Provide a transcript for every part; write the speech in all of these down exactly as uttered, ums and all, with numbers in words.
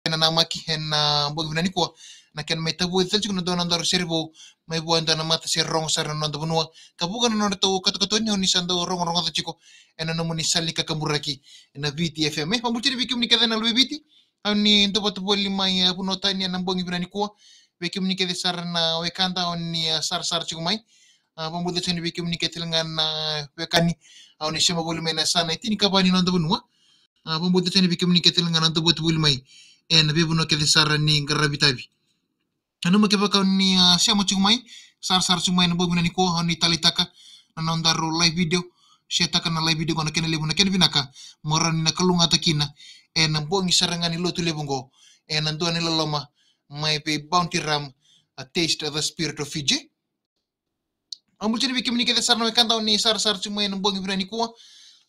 kena namaki ena bogi vinaka nikua, na kena mai tavoci tale tiko na dua na nodaru sere vou mai vua e dua na matasere rogo sara na noda vanua ka vuqa na nodratou katokatoni, oni sa dau rogorogoca tiko ena nomuni sala ni kakaburaki ena Viti F M. E, vakabula tiko yani vei kemuni kece na luve i Viti, oni dau vata voli mai, e, vanua tani ena bogi vinaka nikua. Vei kemuni kece sara na wekada, oni, e, sarasara tiko mai. A, vakabula tiko yani vei kemuni kece tale ga na wekani, oni sema voli mai na yasana e tinikava ni noda vanua. A, vakabula tiko yani vei kemuni kece tale ga na dau vata voli mai ena veivanua kece sara ni qaravi tavi. Nanuma kevaka oni, a, sema tiko mai, sarasara tiko mai ena bogi vinaka nikua, oni taleitaka na nodaru live video, sharetaka na live video qo na kena levu na kena vinaka, mo rawa ni na kalougata kina ena bogi sara ga ni Lotulevu qo ena dua na iloloma mai vei Bounty Rum, A Taste of the Spirit of Fiji. Vakabula tiko yani vei kemuni kece sara na wekada, oni sarasara tiko mai ena bogi vinaka nikua.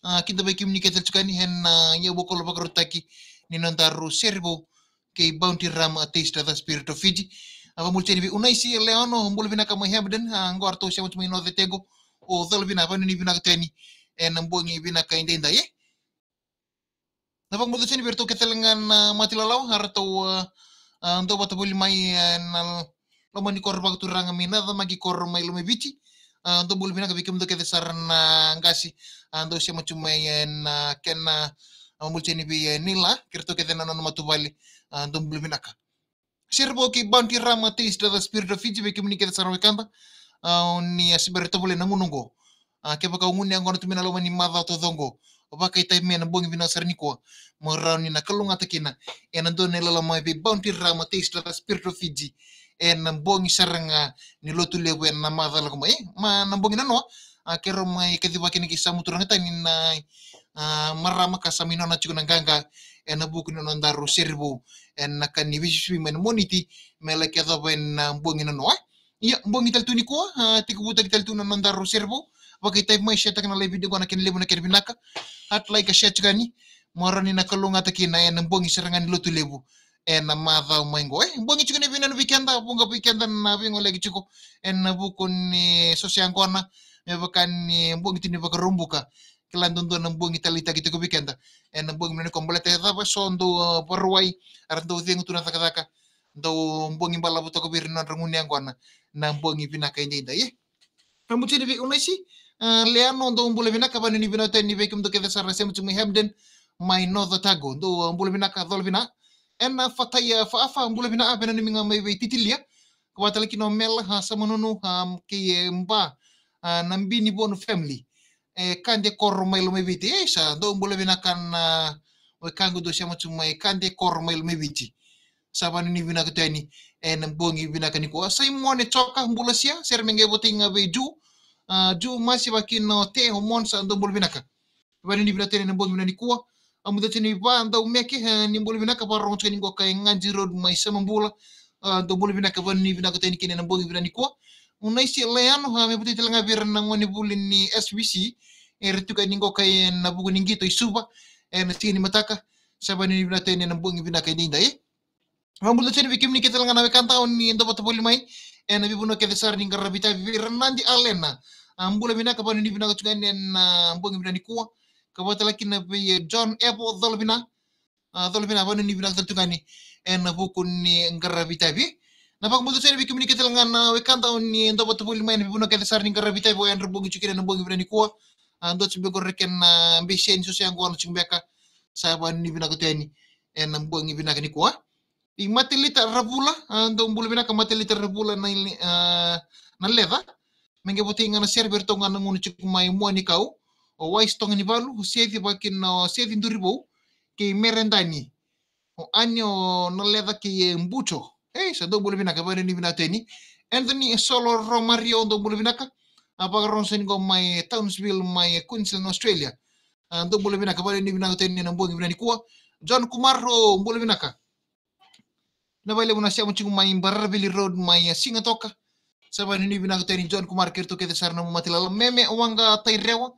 A, kidavaki kemuni kece tale tiko yani ena, a, iyau vakalo vakarautaki ni nodaru sere vou kei Bounty Rum, A Taste of the Spirit of Fiji. A, vakabula tiko yani vei Unaisi Leono, bula vinaka mai Hampden, a, qo ratou sema tiko mai North Otago. O Colovina, vakanuinui vinaka tiko yani ena bogi vinaka edaidai, e. Na vakabula tiko yani vei iratou kece tale ga na, a, mate ilawalawa, a, ratou, a, a, dau vata voli mai, e, na loma ni koro vakaturaga mai Nacamaki, koro mai Lomaiviti. A, dou bula vinaka vei kemudou kece sara na qase, a, dou sema tiko mai ena kena, a, vakabula tiko yani vei, e, Nila kei iratou kece na nona matavuvale. A, dou bula vinaka. Sere vou kei Bounty Rum, A Taste of the Spirit of Fiji, vei kemuni kece sara na wekada, a, oni a se bera ni tovolea na gauna oqo. A, kevaka o gunu yaqona tu mai na loma ni macawa taucoko, vakaitavi mai ena bogi vinaka sara nikua, mo rawa ni na kalougata kina ena dua na iloloma mai vei Bounty Rum, A Taste of the Spirit of Fiji, ena bogi sara ga ni Lotulevu ena macawa lako mai. E, mai na bogi nanoa, a, keirau mai kacivaka kina kei Samu Turagatani na, a, marama ka sa mai nona tiko na qaqa ena vuku ni nodaru sere vou ena ka ni veisivisivi mai na Moniti me laki yacova ena bogi nanoa. Ia, bogi tale tu nikua, a, tekivutaki tale tu na nodaru sere vou. Vakaitavi mai, sharetaka na live video qo na kena levu na kena vinaka. Heart, like, ka share tiko yani, mo rawa ni na kalougata kina ena bogi sara ga ni Lotulevu ena macawa mai qo. E, bogi tiko ni veinanumi vei keda, vuqa vei keda na veigoleyaki tiko ena vuku ni soso yaqona, me vaka ni bogi tu ni Vakaraubuka. Kila, duadua na bogi taleitaki tiko vei keda ena bogi vinaka nikua, baleta e cava, so dou, a, Vakarauwai, era dau cegu tu na cakacaka, dau bogi balavu toka vei ira na nodra gunu yaqona na bogi vinaka edaidai, e. Vakabula tiko yani vei Unaisi, a, Leono, dou bula vinaka, vakanuinui vinaka tiko yani vei kemudou kece sara na sema tiko mai Hampden, mai North Otago. Dou, a, bula vinaka, Colovina. Ena Fatai, a, Faafa, bula vinaka, vakanuinui ga mai vei Titilia. Ka vaka tale kina o Mela, a, Samanunu, a, kei, e, Ba, a, na Binivonu family. E, Kade, koro mai Lomaiviti. E, sa dou bula vinaka na wekaqu dou sema tiko mai Kade, koro mai Lomaiviti. Sa vakanuinui vinaka tu yani ena bogi vinaka nikua. Saimone Coka, bula sia, sere mai qai votaki ga vei Ju. A, Ju Masi, vaka kina o Te, o Mon, sa dou bula vinaka. Vakanuinui vinaka tu yani ena bogi vinaka nikua. A, vakabula tiko yani vei Vadaumeke, e, ni bula vinaka, vakarogo tiko yani qo kai Gadji Road mai Samabula. A, dou bula vinaka, vakanuinui vinaka tu yani kina ena bogi vinaka nikua. Unaisi Leono, a, me votaki tale ga vei ira na gonevuli ni S B C era tiko yani qo kai na vuku ni qito i Suva ena siga ni mataka. Sa vakanuinui vinaka tu yani ena bogi vinaka edaidai. Vakabula tiko yani vei kemuni kece tale ga na wekada, oni dau vata voli mai ena veivanua kece sara ni qaravi tavi. Vei Ranadi Alena, a, bula vinaka, vakanuinui vinaka tiko yani ena bogi vinaka nikua. Ka vaka tale kina vei, e, John Evo, Colovina. A, Colovina, vakanuinui vinaka tale tiko yani ena vuku ni qaravi tavi. Na vakabula tiko yani vei kemuni kece tale ga na wekada, oni dau vata voli mai ena veivanua kece sara ni qaravi tavi, o yadra bogi tiko kina ena bogi vinaka nikua. A, dua tiko beka o ira kei na, a, bese ni soso yaqona tiko beka. Sa vakanuinui vinaka tu yani ena bogi vinaka nikua. I Matelita Ravula, a, dou bula vinaka Matelita Ravula na, a, na Leca. Me qai votaki ga na sere vei iratou ga na gunu tiko mai Muanikau. O Wais Togonivalu, o Seci, vaka kina o Seci Durivou, kei Meredani. O Ani, o Naleca kei, e, Buto. Ei, sa dou bula vinaka, vakanuinui vinaka tu yani. Anthony, e, Solo Romario, dou bula vinaka. A, vakarogo sara ni qo mai, e, Townsville, mai, e, Queensland, Australia. A, dou bula vinaka, vakanuinui vinaka tu yani ena bogi vinaka nikua. John Kumar, o, bula vinaka. Na vale mo na sema tiko mai Baravili Road mai, e, Sigatoka. Sa vakanuinui vinaka tu yani John Kumar kei iratou kece sara na nomu mate lala. Meme Waqa Tairewa,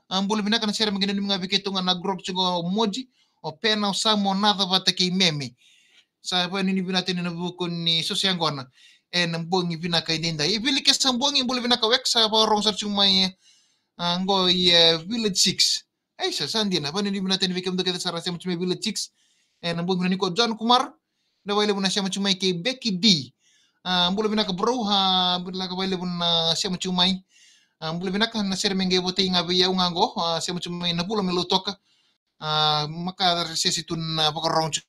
a, bula vinaka, na sere me qai nanumi ga vei keitou ga na group tiko o Moji, o Pena, o Samu, o Naca vata kei Meme. Sa vakanuinui vinaka tu yani ena vuku ni soso yaqona ena bogi vinaka edaidai. E Vili Kesabogi, bula vinaka wek, sa vakarogo sara tiko mai, e, a, qo i, e, Village Six. Ei, sa, sa dina, vakanuinui vinaka tu yani vei kemudou kece sara sema tiko mai Village Six ena bogi vinaka nikua. John Kumar, Vinaka vakalevu na sema tu mai kei Becky D. A, bula vinaka bro, a, bula vinaka vakalevu na sema tu mai. A, bula vinaka, na sere me qai votei ga vei au ga qo, a, sema tu mai na Vula me Lautoka. A, maka sese tu na vakarorogo tu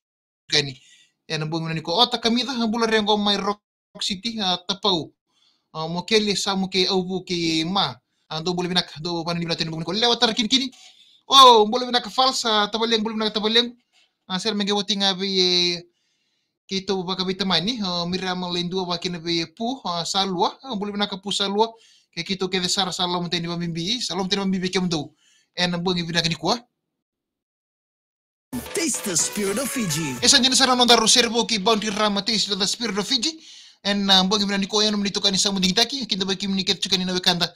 kani. Ena bogi vinaka nikua. Ota Kamica, bula re qo mai Rock City, a, Tapau. A, Mokeli, Samu kei Auvu kei Ma. A, dou bula vinaka, dou vakanuinui vinaka tale ena bogi nikua. Lewa Tara Kinikini. O, bula vinaka Fals, a, tavalequ, bula vinaka tavalequ. A, sere me qai votei ga vei, e, keitou vakaveitamani, o, Miriam Leidua vakakina vei Pu, a, Salua. A, bula vinaka Pu Salua. Kei keitou kece sara, sa loma tani vakabibi, sa loma tani vakabibi kemudou ena bogi vinaka nikua. Taste the spirit of Fiji. E sa dina sara na nodaru sere vou kei Bounty Rama, Taste the Spirit of Fiji. Ena, a, bogi vinaka nikua, e nomuni itokani Samu Digitaki, kidavaki kemuni kece tiko yani na wekada.